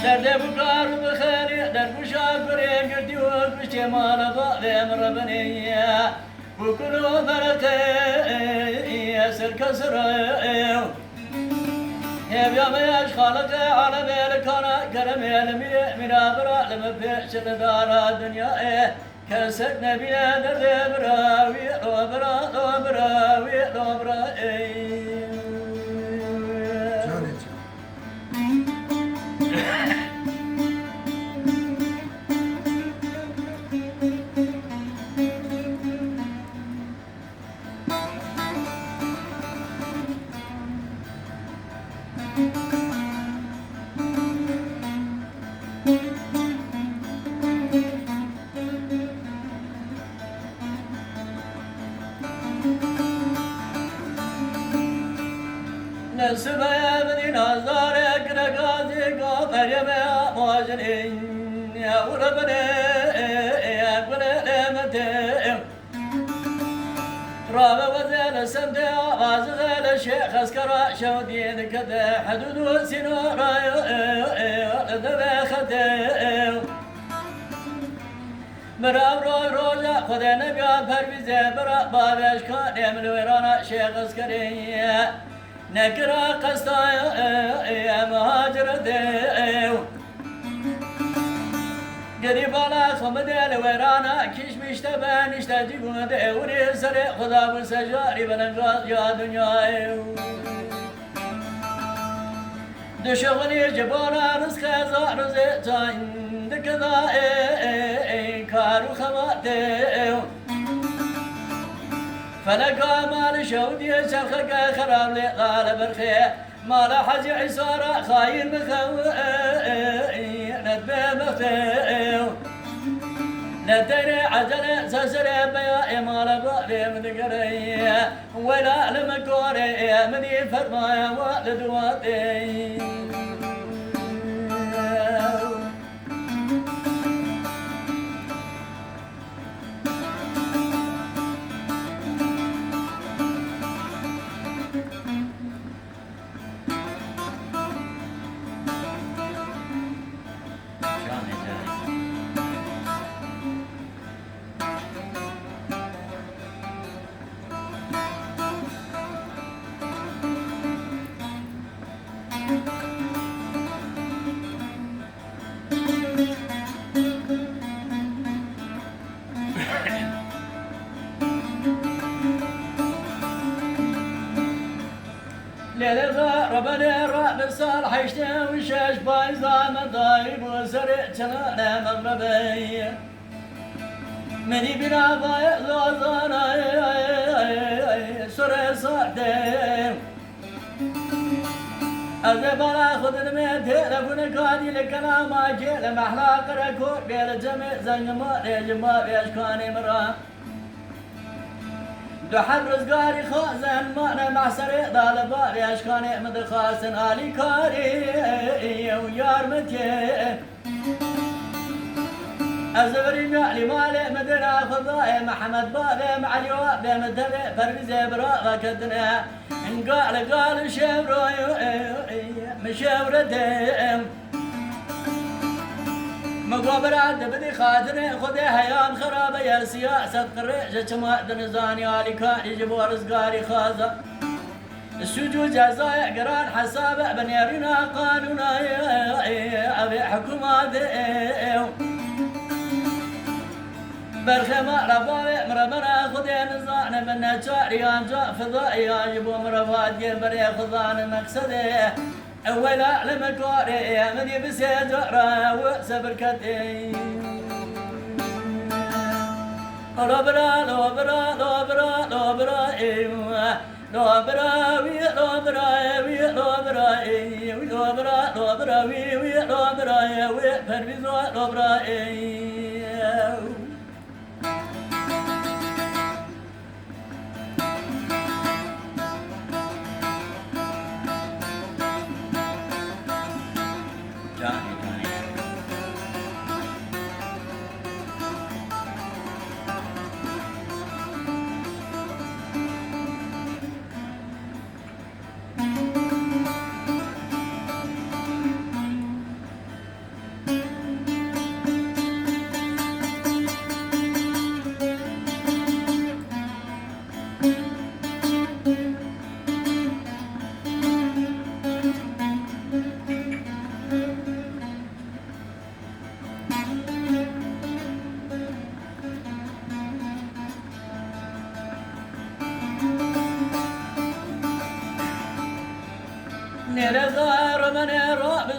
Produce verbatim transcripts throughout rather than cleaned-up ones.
Derdê bû kar û bi xêrî, dergûşa kurê girtî û kuştê mala bavê min re binê ye. Bû kul û merqê ye sirke sirê. Hêviya me ya ji Xaliqê alemê li kana keremê li mîrê mîra bira li min pêş li dara dinyayê. Kesek nebîne derdê bira wî, lo bira, lo bira wî, lo bira ey. Canê can. Nesibeye min î nazdarê, girek azîka Meryemê a majinî, ya û re binê, ya gulê lê min tê. Rabe wezê li semtê Avazixê li Şêx Eskera şewdiyê dikete hidûd û sînora li devê xetê. Mirav roj roja Xwedê nebiya Pervîzê bira bavêjkanê min wêrana Şêx Eskerê. Nekira qesta muhaciretê. Gerîbana xwe bide li wêrana kîşmîşte be nişte cî gundê ewrî serê xwe da bû sejarî belengaz ya dinyayê. Dişixulî ji bona rizqê zarozê çayin dikida ê, ê, ê, kar û xebatê. Feleka mal şewdiyê çerxeke xerab lê qale berxê. Mala Hecî Îsa ra xayîr bixew, ê, ê, ê, nedbê bixew. Nedeyre ecele seserê beya ê mala bavê min digerê. Wela li min korê ê min î fermaya wa li duwa tê. Lêlê Rebenê re bi sal heştê û şeş payîza me dayî bû serê çinanê Mexrebê. Min î bîna vayê Lozanê, surê sardê. Ez ê bala xwe didimê têlefonê kadî li kena makê li mehla Qerekor bê li cemê Zengima rê ji ma vêşkanê min re. Du heb rizgarî xwazin mane mehserê da li ba vêşkanê min dixwastin alîkarî û yarmetiyê. Ez virî Elî malê min dira Xwedayê Mihemed bavê min Elî wa bê min devê Pervîzê bira veketine. Gal gal şevroyê min şevredê. Min go bira de bidî xatinê Xwedê heyam xerabe ye siyaset qirê ji çima dinizanî alîkarî ji bo rizgarî xaza. Sûc û cezayê giran hesabe bi nêrîna qanûna ye, ev ê hikûmatê. Berxema rebavê mirebera Xwedê nizane bi neçariyan ca fidaiyan ji bo mirevatiyê berê xwe zane meqsedê. Ewela li min karê min dî bi sê cara wi sebir ketê. Lo bira, lo bira, lo bira, lo bira, ê. Lo bira, wî, lo bira, ê, wî, lo bira, ê, wî, lo bira, lo bira, wî, wî, lo bira, ê, wî, Pervîz, lo, lo bira, ê.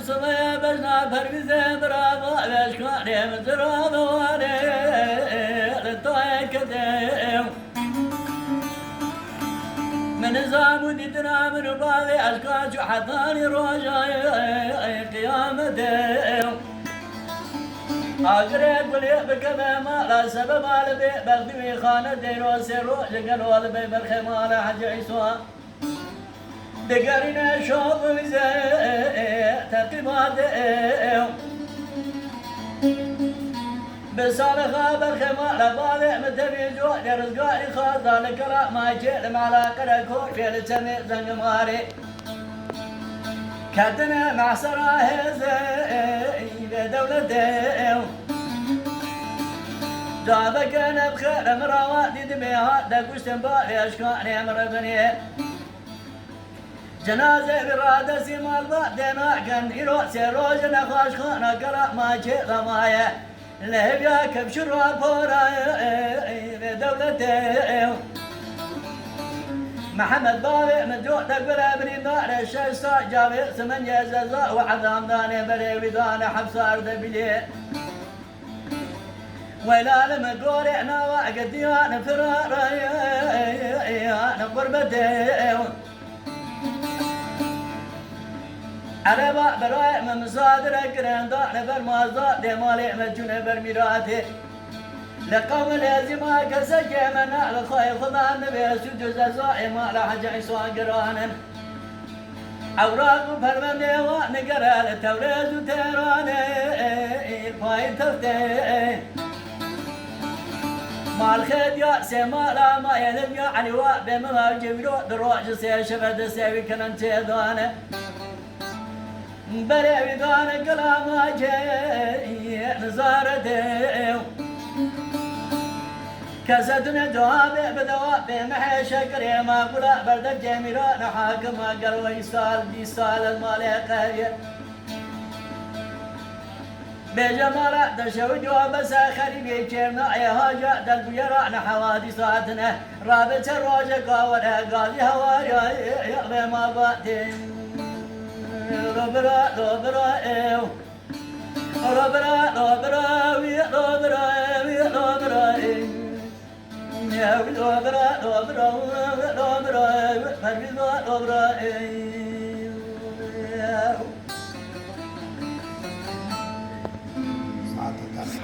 Sibê bejna Pervîzê bira bavê eşkanê min zira biwanê li tayê kedê. Min nizam û dîtina min û bavê eşka çû hetanî roja qiyametê. Agirê gulê bikeve mala sebeba li bê bextî wî xane deyro sê roj gelo li bê berxê mala Hecî Îsa. Digerîne şoxîzê teqîbatê. Bi salixa berxê mala bavê min tevî coxê rizgarî xwarda li kela makê li mala qerekor fê li çemê zengimarê. Ketine mehsera hêzê vê dewletê. Caveke nebxêre min rawa dîdimê hat de kuştin bavê eşkanê min revinê. Cenazê wî radestî malbatê nakin, îro sê roj nexweşxana kela makê de maye. Li hevya kevş û rapora vê dewletê. Mihemed bavê min cote gule birîndare şeş sal cavê simencê zeza û ezam danê berê wî dane hefsar de bilê. Welalê min gorê nawa gediyan firare yan qurbetê. Ereba birayê min misadire kirin dane ber mazda dê malê min çûne ber mîratê. Li qewmê lezîma kesekê min li xweyê xudan dibe sûd û cezayê mala Hecî Îsa giran in. Ewraq û perwendê wan nigere li Tewrêz û Têranê paytextê. Malxê diya sê mala mayê li diya Elî wa bê min ew civro di roj sê şeve di sê wî kirin çêdane. Berê wî dane kilama cê nizaretê. Kese tune cewabê bide wa pê mehê şekirê ma gula berdek cemîra ne hakima gel wê sal bîst sal ez malê qeriye. Bêje mala deşew cewabese xerîbê kêrna ê haca delbûyera ne hewadîsatine. Rabe çe rojeka were gazî hewariya yexlê ma vatê. Robira, robira ew. Robira, robira wî, robira wî, robira ew. Ew robira, robira, robira ew. Pervîza, robira ew.